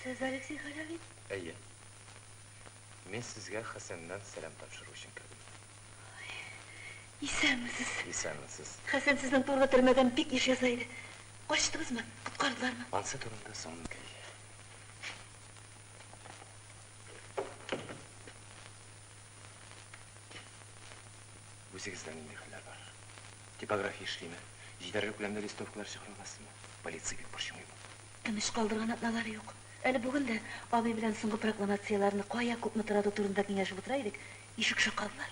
Сез Алексей Халявин? Әйе. Мин сезгә Хәсәннән сәлам тапшыру өчен кердем. Исәнмесез. Исәнмесез. Хәсән сезнең турыда төрмәдән бик еш яза иде. Качтыгызмы? Коткардылармы? Ансы турында соң, әнкәй. Үзегездә нинди хәлләр бар? Типография эшлиме? Җитәрлек күләмдә листовкалар чыгара аласызмы? Полиция бик борчымыймы? Тыныч калдырган атналар юк. Әле бүген дә абый белән соңгы прокламацияләрне кая, күпме тарату турында киңәшеп утыра идек, ишек шакыдылар.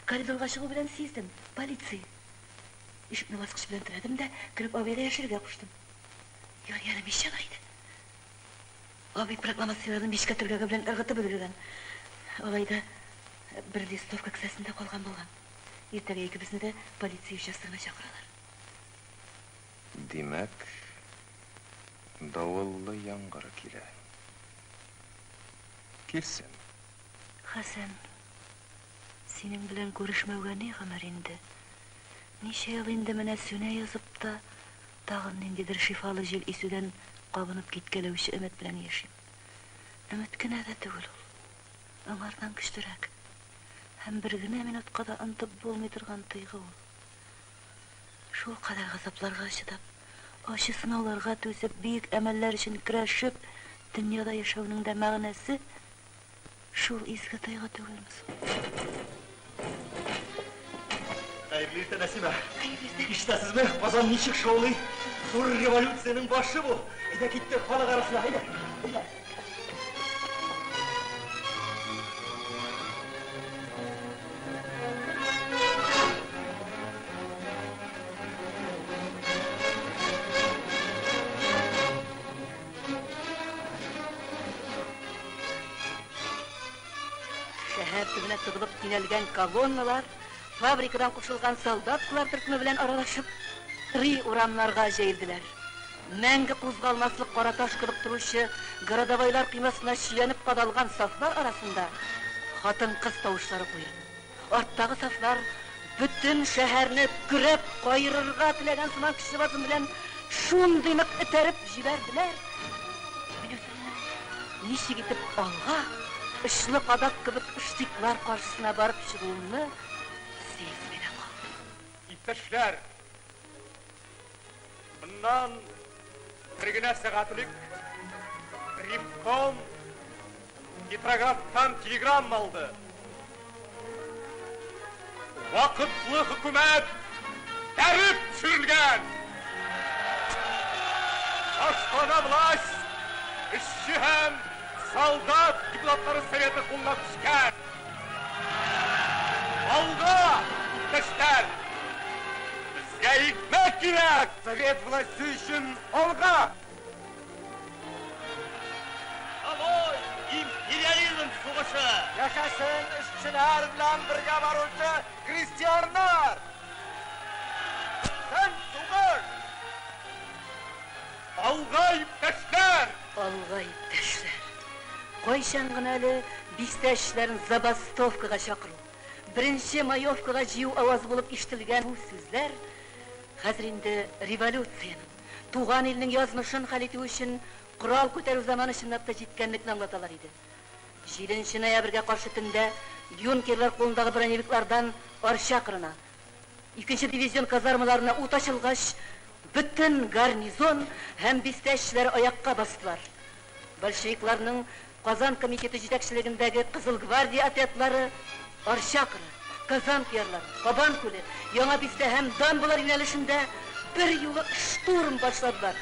Коридорга чыгу белән сиздем, полиция. Ишекне баскыч белән терәдем дә, кереп абыйга яшерергә куштым. Ярый әле мич яна иде. Абый прокламацияләрне мичкә төргәге белән ыргытып өлгергән. Алай да бер листовка кесәсендә калган булган. Иртәгә икебезне дә полиция участогына чакыралар. Димәк, давыллы яңгыр килә. Килсен. Хәсән, синең белән күрешмәүгә ни гомер инде. Ничә ел инде менә сүнә язып та, тагын ниндидер шифалы җил исүдән кабынып киткәләүче өмет белән яшим. Өмет кенә дә түгел ул. Аңардан көчлерәк. Һәм бер генә минутка да онытып булмый торган тойгы ул. Шулкадәр газапларга чыдап, ачы сынауларга түзеп, бөек әмәлләр өчен көрәшеп, дөньяда яшәүнең дә мәгънәсе шул изге тойгы түгелме соң? Хәерле иртә, Нәсимә. Хәерле иртә. Ишетәсезме? Казан ничек шаулый. Зур революциянең башы бу. Әйдә киттек халык арасына, әйдә. Әйдә. Шәһәр төбенә тыгылып төйнәлгән колонналар, фабрикадан кушылган солдаткалар төркеме белән аралашып, кырый урамнарга җәелделәр. Мәңге кузгалмаслык кара таш кебек торучы городовойлар коймасына чөйләнеп кадалган сафлар арасында хатын-кыз тавышлары куерды. Арттагы сафлар бөтен шәһәрне көрәп каерырга теләгән сыман көчле басым белән шундый нык этәреп җибәрделәр. Мин үземне ничек итеп алга, очлы кадак кебек штыклар каршысына барып чыгуымны сизми дә калдым. Иптәшләр, моннан бер генә сәгать элек Ревком Петроградтан телеграмма алды. Вакытлы хөкүмәт бәреп төшерелгән! Башкалада власть эшче һәм солдат депутатлары советы кулына күчкән. Алга, иптәшләр! Безгә икмәк кирәк! Совет власте өчен алга! Долой империализм сугышы! Яшәсен эшчеләр белән бергә баручы крестьяннар! Бетсен сугыш! Алга, иптәшләр! Алга, иптәшләр! Кайчан гына әле бистә эшчеләрен забастовкага чакыру, беренче маевкага җыю авазы булып ишетелгән бу сүзләр хәзер инде революциянең, туган илнең язмышын хәл итү өчен корал күтәрү заманы чынлап та җиткәнлекне аңлаталар иде. 7 ноябрьгә каршы төндә юнкерлар кулындагы броневиклардан Арча кырына, икенче дивизион казармаларына ут ачылгач, бөтен гарнизон һәм бистә эшчеләре аякка бастылар. Большевикларның Казан комитеты җитәкчелегендәге Кызыл гвардия отрядлары Арча кыры, Казанка ярлары, Кабан күле, Яңа бистә һәм дамбалар юнәлешендә бер юлы штурм башладылар.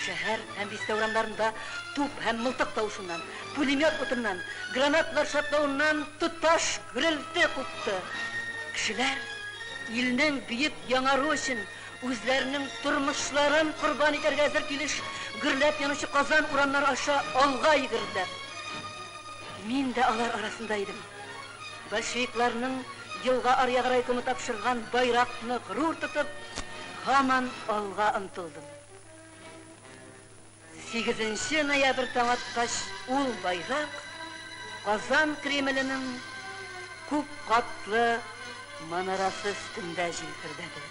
Шәһәр һәм бистә урамнарында туп һәм мылтык тавышыннан, пулемет утыннан, гранаталар шартлавыннан тоташ гөрелте купты. Кешеләр илнең бөек яңаруы өчен үзләренең тормышларын корбан итәргә әзер килеш гөрләп янучы Казан урамнары аша алга йөгерделәр. Мин дә алар арасында идем. Большевикларның Елга аръягы райкомы тапшырган байракны горур тотып, һаман алга омтылдым. 8 ноябрь таң аткач, ул байрак Казан Кремленең күп катлы манарасы өстендә җилфердәде.